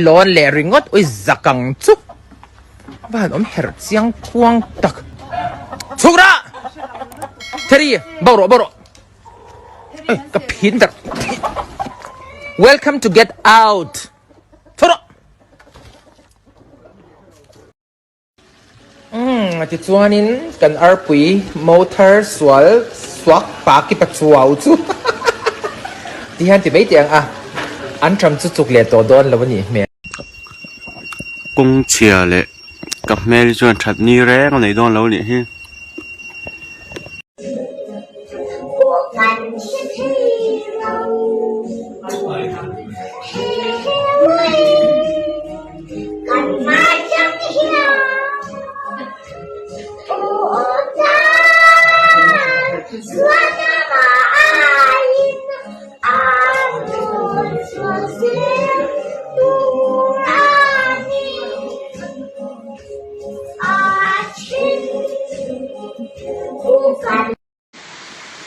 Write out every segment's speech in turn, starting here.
Lawn leh ringawt ui zak ang chu va han awm herh chiang kuang tak. Chhuk rah! Terry, bo rawh, bo rawh. Oi, ka phin darh. Welcome to get out. Chhuk rawh! Umm, tichuanin kan arpui mo thar sual suak pa ki pa chuau chu ti hian ti mai teh ang a, an ṭam chu chuk leh tawh dawn lo a nih hmel. Kawng chhia leh ka hmel hi chuan that ni reng a nei dawn lo nih hi.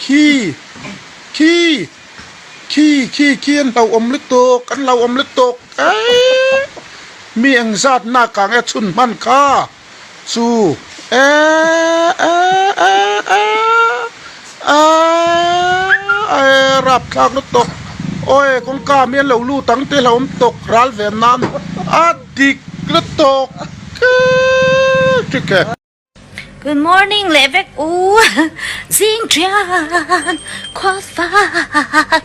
Khi khi khi khi khi an hlauhawm lutuk an hlauhawm lutuk eii mi eng zat nak ah nge chhun hman kha chu eee eee eee eee rapthlak lutuk awi kawngka mi an lo lut ang tih hlauhawm tawk ral ve nan a dik lutuk eee ṭik e. Good morning leh vek u zing thian khua fak.